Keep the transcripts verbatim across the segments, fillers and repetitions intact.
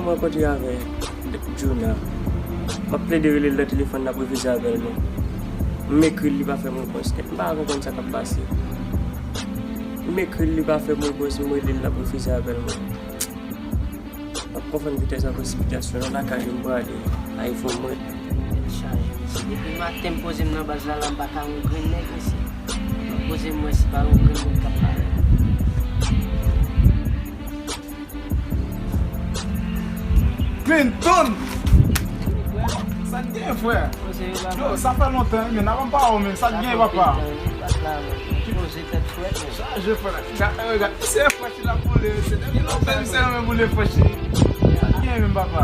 Mwen rankontre avè Djouna. M ap plede rele l nan telefòn, l ap refize apèl mwen. M ekri l, li pa fè m repons. M pa ka konprann sa k ap pase. M ekri l, li pa fè m repons, m rele l, l ap refize apèl mwen. M ap konprann poutèt sa presipitasyon nan lakay yo m prale. iPhone mwen. Tèt chaje, mesye. Depi maten m poze m nan baz la, la m pa ka wè yon grenn nèg, mesye. M ap poze m wè si pa yon grenn nèg k ap pale. Clinton! Sa k gen, frè? Yo, sa fè lontan, men n ap anba w, men sa k gen, papa? Chaje, frè. Gade, gade, se frè ki la boule, se depi lontan misye renmen boule frè. Sa k gen, men, papa?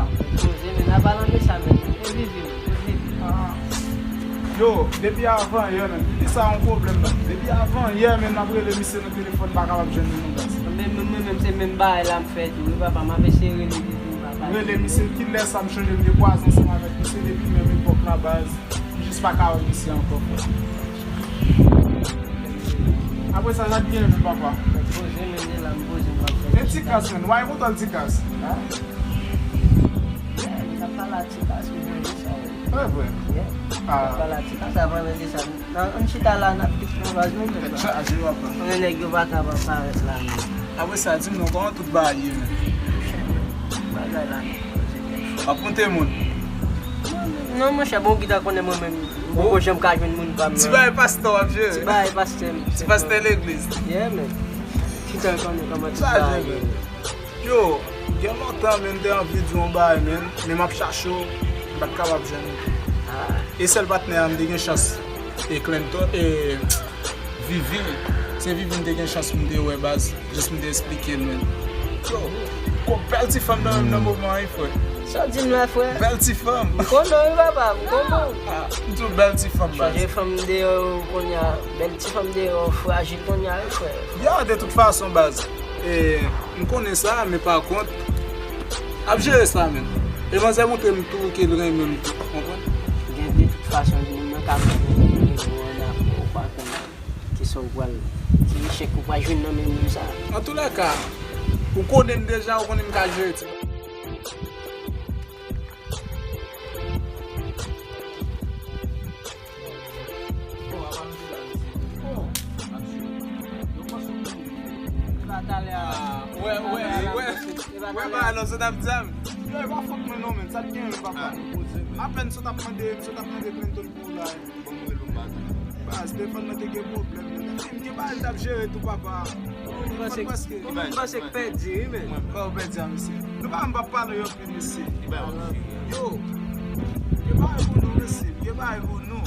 Yo, depi avan yè, men, Vivi sa yon pwoblèm, men. Depi avan yè, men, n ap rele misye nan telefòn, pa kapab jwenn li, non, baz. Men, men, men, men, se menm bagay la m fè tou, wi, papa, m ap eseye rele Vivi, papa. Rele misye, kilè sa m chanje, m gen twa zan ansanm avèk misye, depi menm epòk la, baz. M jis pa ka wè misye ankò, frè. Apre sa, sa k gen, men, papa? Poze, men, la, m poze, m ap fè. Men Tikas, men, why m ap tann Tikas? Hein? Yeah, m t ap pale a Tikas, men, sa, wi. Vre, vre? Yeah. Ah. M t ap pale a Tikas, avan de sa, nan, ann chita la, n ap pik nan baz nou, men, chaje, papa. Konnen nèg yo pa ka pa parèt la, men. Apre sa, di m non, kòman tout bagay ye, men? Bagay la, non. W ap monte moun? Non, monchè, bon, ki ta konnen mwen menm, m poko janm ka jwenn moun pa m nan. Ti bagay pastè w ap jere? Ti bagay pastè, m. Ti pastè legliz? Yeah, men. Ki ta konnen kòman ti bagay ye. Yo, gen lontan, men, m te anvi di yon bagay, men, men m ap chache w, m pa t kapab jwenn ou. Ah. E sèl patnè a m te gen chans, e Clinton, e Vivi, se Vivi m te gen chans pou m te wè, baz. Jis m te esplike l, men. Yo, ko bèl ti fanm nan menm nan moman an, wi, frè. Sa w di m la, frè? Bèl ti fanm. M konnen w, wi, papa, m konnen w. Ah, m di w bèl ti fanm, baz. Chanje fanm deyò, kounye a, bèl ti fanm deyò, frajil kounye a, wi, frè. Ya, de tout fason, baz. E, m konnen sa, men pa kont, ap jere sa, men. E manzè montre m tou ke l renmen m tou, konprann? Gen de tout fason, moun nan ka konnen, men ou pa konnen. Kisa w pral, ki echèk ou pral jwenn nan men moun sa? Antoulèka, ou konnen m deja, ou konnen m ka jere ti. Wè, wè, wè. Wè, ba, non, sa t ap di a. Yo, e pa fòt mwen non, men. Sa t gen, papa? Apèn sa t ap mande, sa t ap mande Clinton pou ou la. Bon, mwen, lou maten. Baz, telefòn nan te gen pwoblèm, men. M gen bagay m t ap jere tou, papa. Telefòn prèske. Kòman m panse k pèdi, wi, men. Mwen, pa ou pèdi a, mesye. Nou pa, m p ap pale yo anpil, mesye. Yo, gen bagay pou nou, mesye. Gen bagay pou nou.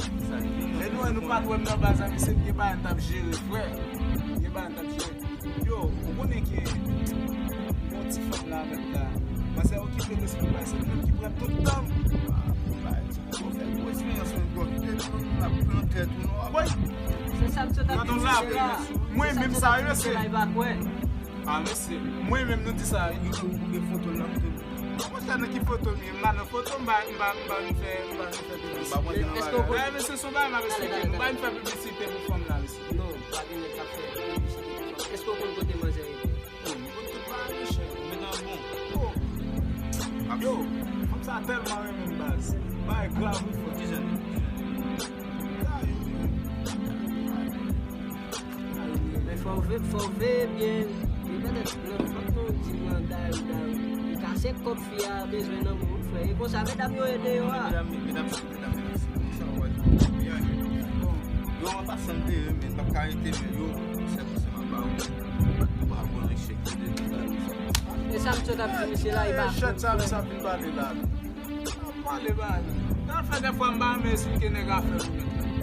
E nou, nou pa t wè m nan baz la, mesye. M gen bagay m t ap jere, frè. M gen bagay m t ap jere. Yo, ou konnen ke yon ti fanm la avèk la. Manzè okipe lespri m, se li menm ki pran tout tan m. Ah, bay, ti poko fè gwo esperyans menm, bro. Kite tout moun ap pran tèt ou non. Woy! Se sa m sot ap di misye la. Mwen menm sa yo se. Ah, mesye, mwen menm nou di sa, nou tou goumen foto l nan tout. Mwen sa nan ki foto m ye, m pa nan foto, m pa, m pa, m pa vin fè, m pa vin fè piblisite. Èske w konn... Mesye, se yon bagay m ap esplike nou. M pa vin fè piblisite pou fanm la, mesye. Non, pa gen nèg k ap fè piblisite pou fanm. Èske w konn kote manzè rete? Oh, m konn tout bagay, monchè. Ou met an bon. Oh. Yo, fanm sa tèlman renmen m, baz. Bagay grav, wi, frè. Ki jan? Men fò w ve-, fò w veye byen. Li petèt nan vant nou di pran dayou, dayou. Li kase kòb fi a bezwen nan men w, frè. E konsa medam yo ye deyò a. Medam, medam, medam, medam, sa w wè. Bon, yo, an pasan, m te renmen, m p ap ka rete, men yo, se pou se m ap ba ou. Ou pa bon, echèk de tout bagay sa. E sa m sot ap di misye la, e pa... Chèt sa, misye ap vin pale la. Pale ba nou. Nan fè dèfwa m pa renmen esplike nèg afè m.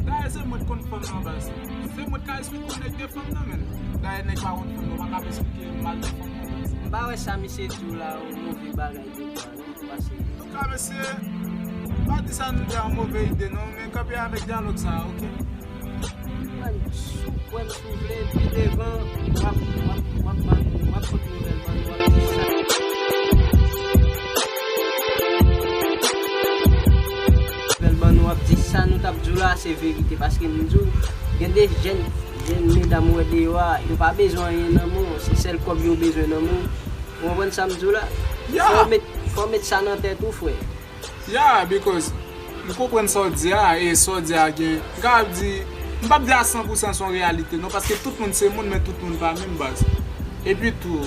Dayè se mwen k konn fanm nan baz. Se mwen k ka esplike yon nèg de fanm nan, men. Dayè nèg pa konn fanm nan, pa ka esplike mal de fanm nan baz. M pa wè sa misye di w la yon move bagay de bwa non, paske... Antouka, mesye, pa di sa nou di a yon move ide non, men kanpe avèk dyalòg sa a, oke? Mwen, si w kwè m, si w vle, pi devan, w ap, w ap, w ap ban nou, w ap pot nouvèl ban nou, w ap di sa. Nouvèl ban nou, w ap di sa nou t ap di w la, se verite. Paske m di w, gen de jèn, jèn medam ou wè deyò a, yo pa bezwen anyen nan men w, se sèl kòb yo bezwen nan men w. Ou konprann sa m di w la? Ya! Fò w met, Fò w met sa nan tèt ou, frè. Yeah, because m konprann sa w di a, e sa w di a gen, m kapab di, m p ap di a san pou san se yon reyalite, non, paske tout moun se moun, men tout moun pa menm, baz. Epi tou,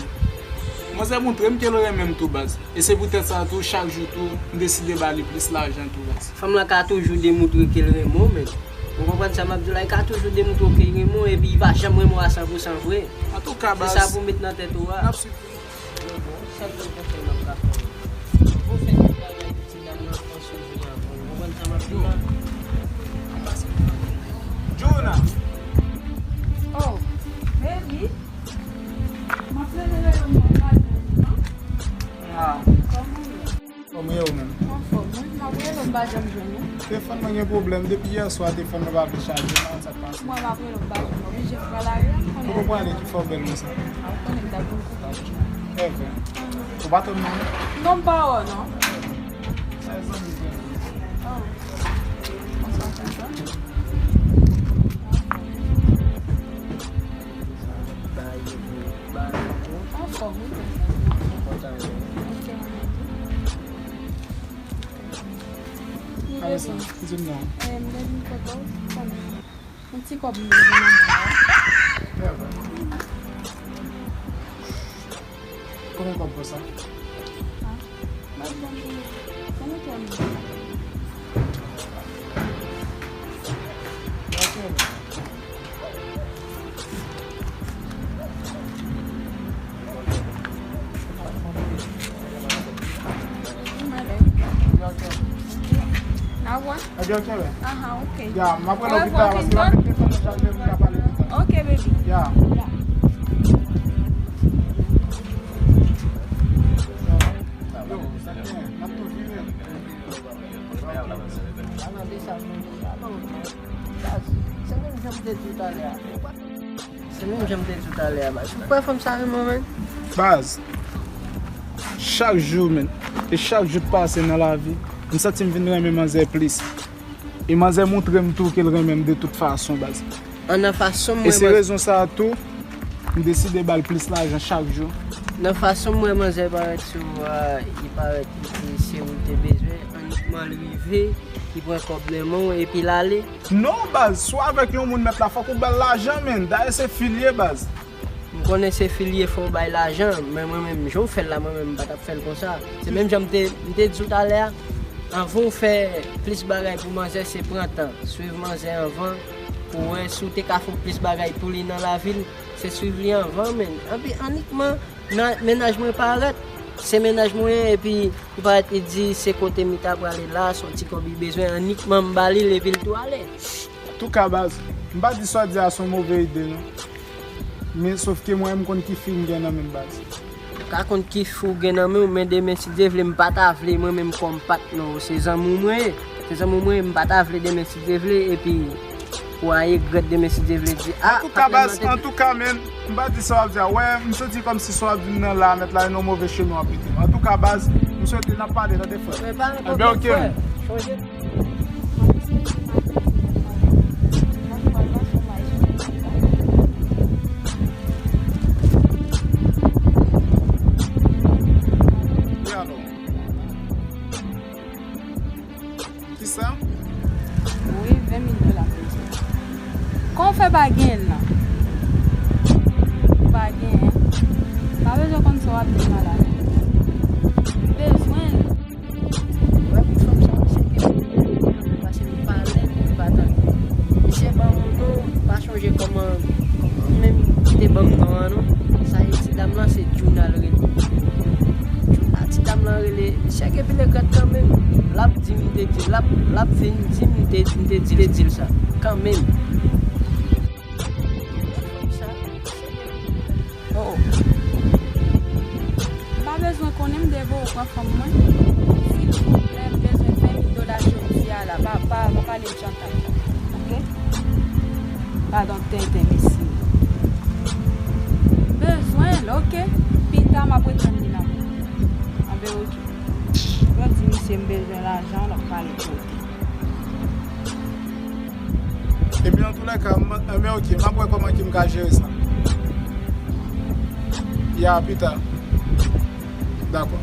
manzè montre m ke l renmen m tou, baz. E se poutèt sa tou, chak jou tou, m deside ba li plis lajan tou, baz. Fanm lan ka toujou demoutre ke l renmen w, men. Ou konprann sa m ap di w la? Li ka toujou demoutre w ke l renmen w, epi li pa janm renmen w a san pou san vre. Antouka, baz. Se sa pou w met nan tèt ou a. N ap swiv. Sèl konsèy m ap ka fè w. Ou fè tout bagay pou ti dam nan, fò w swiv li anvan. Ou konprann sa m ap di w la? Juna! Oh, baby! M ap rele rele w, m pa jwenn ou, non? Ah. Kòman w ye? Kòman w ye ou menm? Anfòm, wi. M ap rele w, m pa janm jwenn ou. Telefòn mwen gen pwoblèm. Depi yè swa, telefòn mwen pa vle chaje. M pa konn sa k pase. Mwen, m ap rele w, m pa jwenn ou. Oblije m pral ale, m konnen. Kote w prale ki fè w bèl konsa? A, ou konnen m t ap vin kote w. Èvè. Ou pa tann mwen? Non, m pa wè w, non. Sa e zanmi m. Oh. Konsa, konsa. Anfòm, wi. Kontan, wi. Ok, mwen menm tou. Wi, baby. Sa, di m non. Eh, m vin kote w, kòm yon ti kòb m bezwen nan men w. Konbyen kòb pou sa? Ah. M ap ban ou. Konbyen kòb m bezwen? N a wè. Aha, ok. Ya, m ap rele w pita, paske m ap mete fòm nan jan m vle pou n ka pale pita. Ok, baby. Ya. Ya. Yo, sa k gen? N ap tou vire. Ala de sa, men, ala w, men. Baz, se menm jan m te di w talè a. Se menm jan m te di w talè a, baz. Ou kwè fanm sa renmen w, menn? Baz, chak jou, menn, e chak jou k pase nan lavi, m santi m vin renmen manzè plis. E manzè montre m tou ke l renmen m de tout fason, baz. An nan fason m wè. E se rezon sa a tou, m deside ba l plis lajan chak jou. Nan fason m wè manzè parèt sou, euh, li parèt li se ou l te bezwen, annikman l rive, li pran kòb nan men w, epi l ale. Non, baz, si w avèk yon moun, mèt la, fòk ou ba l lajan, menn. Dayè, se fi l ye, baz. M konnen se fi l ye, fò w bay lajan, men mwen menm, jan w fè l la, mwen menm, m pa t ap fè l konsa. Se menm jan m te, m te di w talè a, anvan w fè plis bagay pou manzè, se pran tan. Swiv manzè anvan, pou wè si w te ka fè plis bagay pou li nan lavi l, se swiv li anvan, menn. Anpi, annikman, nan, mennaj mwen parèt, se mennaj mwen ye, epi li parèt, li di se kote m ta prale la, se yon ti kòb li bezwen, annikman m ba li l, epi l tou ale. Antouka, baz, m pa di sa w di a se yon move ide, non. Men, sòf ke mwen, m konn ki fi m gen nan men m, baz. Ou ka konn ki fi w gen nan men w, men demen, si Dye vle, m pa ta vle, mwen menm kòm patnè w, se zanmi w mwen ye. Se zanmi w mwen ye, m pa ta vle demen, si Dye vle, epi ou a regrèt demen, si Dye vle, di, a, patnè m nan te. Antouka, baz, antouka, menn, m pa di sa w ap di a. Wè, m santi kòmsi sa w ap di m nan la, mèt la, e nan move chemen w ap mete m. Antouka, baz, m swete n ap pale, tande, frè. Men pa nan pwoblèm, frè. Chonje. Wi, alò. Kisa? Wi, ven mil dola. Kòman w fè pa genyen l nan? Ou pa genyen? Pa bezwen konn sa w ap di m a la. Bezwen l. Wè, pou fanm sa, misye gen pwoblèm, paske li pa lè, li pa tande. Misye ban m yon non, m pa chonje kòman, kòman menm ki te ban m non an, non. Sa e ti dam lan, se Djouna l rele. Djouna, ti dam lan rele, misye gen pil regrèt kanmenm. L ap di m te di, l ap, l ap vin di m te, m te di, te di l sa. Kanmenm. Oh. M pa bezwen konnen m te voye w pran fanm mwen. Silvouplè, m bezwen ven mil dola jodi a la. Pa, pa, pa pale m chantaj. Ok? Gadon tenten, mesye. M bezwen l, ok? Pita, m ap retann li nan men w. Anben, ok. Yo di misye m bezwen lajan, l ap pale kote. Ebyen, antoulèka, m, men ok, m ap wè kòman ke m ka jere sa. Ya, pita. Dakò.